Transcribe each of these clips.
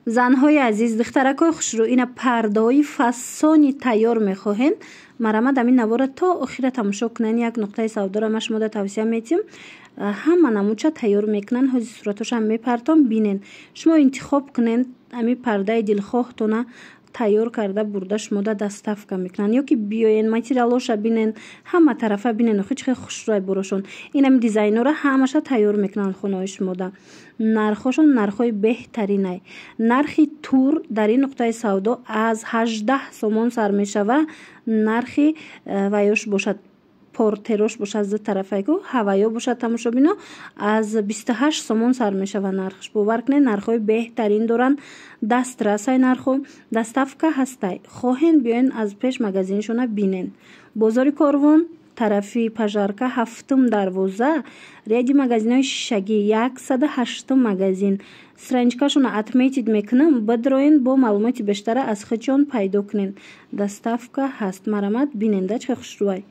Занҳои азиз, духтаракҳои хушрӯ, ина пардаҳои фасони тайёр мехоҳен, марамад ҳамин навора то охира тамошо кунен. Як нуқтаи савдоро ма шумода тавсия метиҳам, ҳама намудша тайёр мекунанд. Ҳози суратошам мепартом, бинен, шумо интихоб кунен, ҳамин пардаи дилхоҳтона тайёр карда бурда шумода доставка мекунанд. Ё ки биёен, материалоша бинен, ҳама тарафа бинен. Охи чӣ хел хушрӯай борошон. Инами дизайнора ҳамаша тайёр мекунанд хонаҳои шумода. Нархошон нархҳои беҳтаринай. Нархи тур дар ин нуқтаи савдо аз 18 сомон сар мешава. Нархи ваёш бошад, портерош бошад, ду тарафайку ҳаваё бошад, тамошобино, аз 28 сомон сар мешава нархш. Бовар кунед, нархҳои беҳтарин доранд, дастрасай нархҳо, доставка ҳастай. Хоҳен, биёен, аз пеш магазиншона бинен. Бозори Корвон, тарафи Пожарка, ҳафтум дарвоза, ряди магазинҳои шишагӣ, 108-ум магазин. Страничкашона отметить мекунам, бидроен, бо маълумоти бештара аз худшон пайдо кунен. Доставка ҳаст, марамат, бинен да, чӣ хушрӯай.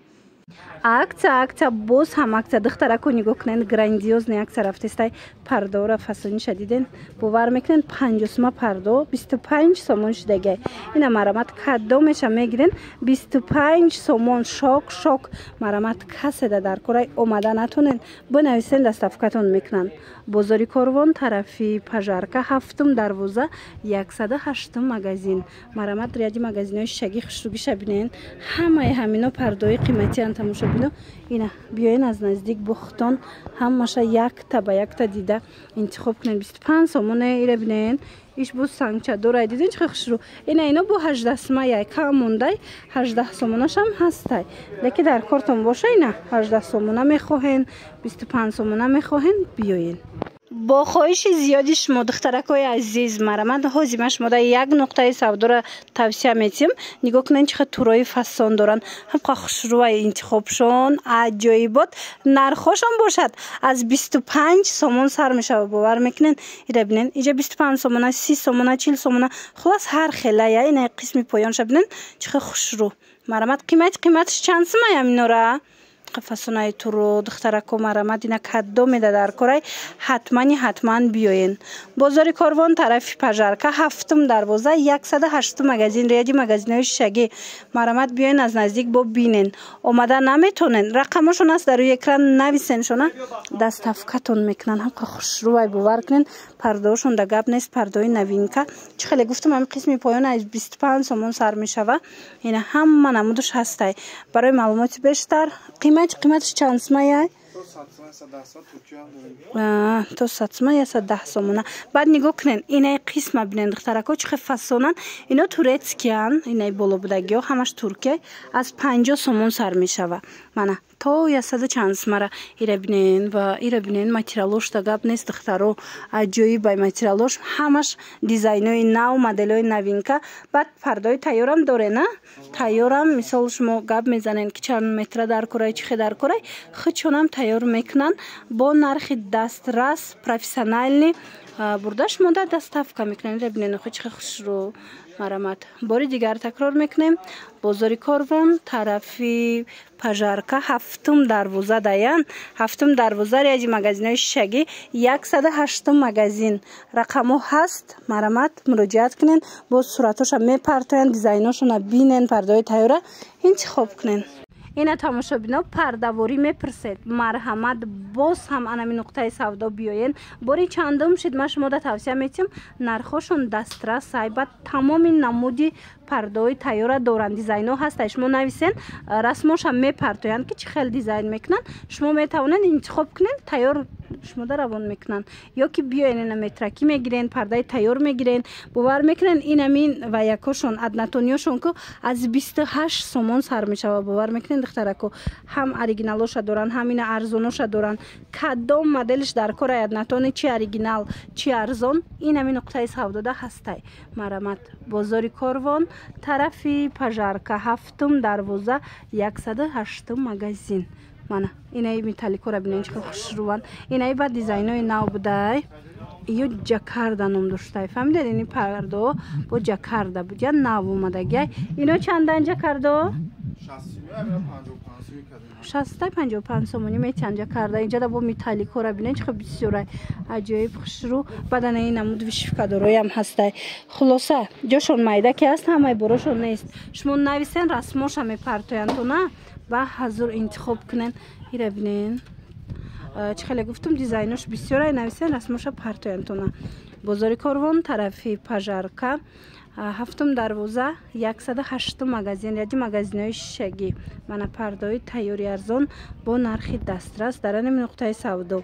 Акция, акция, боз ҳам акция. Духтарако, нигоҳ кунед, грандиозный акция рафтестай. Пардора фасониша диден? Бовар мекунед, 50 сума пардо 25 сомон шидагай. Ина, марамат, кадомеша мегирен, 25 сомон. Шок, шок. Марамат, каседа дар корай омада натонен, бинависен, доставкатон мекунанд. Бозори Корвон, тарафи Пожарка, ҳафтум дарвоза, 108-ум магазин. Марамат, ряди магазинҳои шишагӣ хушрӯгиша бинен. Ҳамаи ҳамино пардои қиматиан, тамошобино. Ина биёен, аз наздик бухтон ҳамаша якта ба якта дида интихоб кунед. 25 сомоне. Ира бинен, иш бу сангча дорай, диден, чӣ хушрӯ. Ина, ино бу 18 сума, яй кам мондай, 18 сомонашам ҳастай. Леки дар кортон боша, ина 18 сомона мехоҳен, 25 сомона мехоҳен, биёен. Бо хоҳиши зиёди шумо, духтаракҳои азиз, марамад, ҳозир ман шумода як нуқтаи савдоро тавсия метиҳам. Нигоҳ кунед, чӣ қадр турои фасон доранд, ҳамқа хушрӯай интихобшон, аҷоибот. Нархҳошон бошад, аз 25 сомон сар мешавад. Бовар мекунед? Ира бинед, инҷа 25 сомона, 30 сомона, 40 сомона, хулас, ҳар хелая. Ина қисми поёнша бинед, чӣ қадр хушрӯ. Марамат, қиматиш чанд сумаям инора? Фасонаи туру, духтарако, марамат, ина кадомеда дар корай, ҳатмани ҳатман биёен. Бозори Корвон, тарафи Пожарка, ҳафтум дарвоза, 108-ум магазин, ряди магазинҳои шишагӣ. Марамат, биёен, аз наздик бо бинен. Омада наметонен, рақамошон аст дар рӯи экран, нависеншона, доставкатон мекунанд. Ҳамқа хушрӯвай, бовар кунен, пардаошон да гап нест, пардаои новинка. Чӣ хеле гуфтам, ҳами қисми поён аз 25 сомон сар мешава. Ина ҳама намудуш ҳастай. Барои маълумоти бештар, қиматиш чанд сумая? То 100 сума, 110 сомона. Баъд нигоҳ кунен, инаи қисма бинен, духтарако, чӣ хел фасонан. Ино турецкиян, инаи болобудагиҳо ҳамаш туркия, аз 50 сомон сар мешава, мана, то яксаду чанд сумара. Ира бинен ва ира бинен, материалош да гап нест, духтаро, аҷоибай материалош, ҳамаш дизайнои нав, моделҳои новинка. Баъд пардаҳои тайёрам дорена, тайёрам. Мисол, шумо гап мезанен, ки чанд метра дар корай, чӣ хел дар корай, худшонам тайёр мекунанд бо нархи дастрас, профессиональный бурда шумода доставка мекунанд. Ира бинен, охи чӣ хел хушрӯ. Марамат, бори дигар такрор мекунем: бозори Корвон, тарафи Пожарка, ҳафтум дарвоза, даян, ҳафтум дарвоза, ряди магазинҳои шишагӣ, 108-ум магазин. Рақамҳо ҳаст, марамат, муроҷиат кунен. Боз суратҳоша мепартоянд, дизайношона бинен, пардаҳои тайёра интихоб кунен. Ина, тамошобино, пардаворӣ мепурсед, марҳамат, боз ҳам анами нуқтаи савдо биёен. Бори чандум шид ман шумода тавсия метиҳам. Нархҳошон дастрас сай, баъд тамоми намуди пардаҳои тайёра доранд, дизайнҳо ҳаста. Шумо нависен, расмоша мепартоянд, ки чӣ хел дизайн мекунанд. Шумо метавонед интихоб кунед, тайёр шумода равон мекунанд. Ё ки биёен, ина метракӣ мегирен, пардаи тайёр мегирен. Бовар мекунен, инамин ва якошон, однотониёшон ку аз 28 сомон сар мешавад. Бовар мекунен, духтарако, ҳам оригиналоша доранд, ҳам ина арзоноша доранд. Кадом моделиш дар кора, однотонный, чи оригинал, чи арзон, инами нуқтаи савдода ҳастай. Марамат, бозори Корвон, тарафи Пожарка, ҳафтум дарвоза, 108-ум магазин. Мана инаи металликора бинен, чӣ хел хушрӯванд. Инаи баъд дизайнои нав будай, ё жакарда ном доштай, фаҳмидед? Ини пардо бо жакарда буд, я нав омадагиай. Ино чандан жакардо? Шастай 55 сомонӣ метиҳанҷа карда. Инҷада бо металликора бинед, чӣ хел бисёрай, аҷоиб хушрӯ. Баъдан ин намуд вышивкадороям ҳастай. Хулоса, ҷошон майда ки ҳаст, ҳамаи борошон нест. Шумо нависен, расмоша мепартоянд, то на ба ҳазур интихоб кунен. Ира бинен, чӣ хеле гуфтум, дизайнош бисёрай. Нависен, расмоша партоянд. Тона бозори Корвон, тарафи Пожарка, ҳафтум дарвоза, 108-ум магазин, ряди магазинҳои шишагӣ. Мана пардаҳои тайёри арзон бо нархи дастрас дар ҳамин нуқтаи савдо.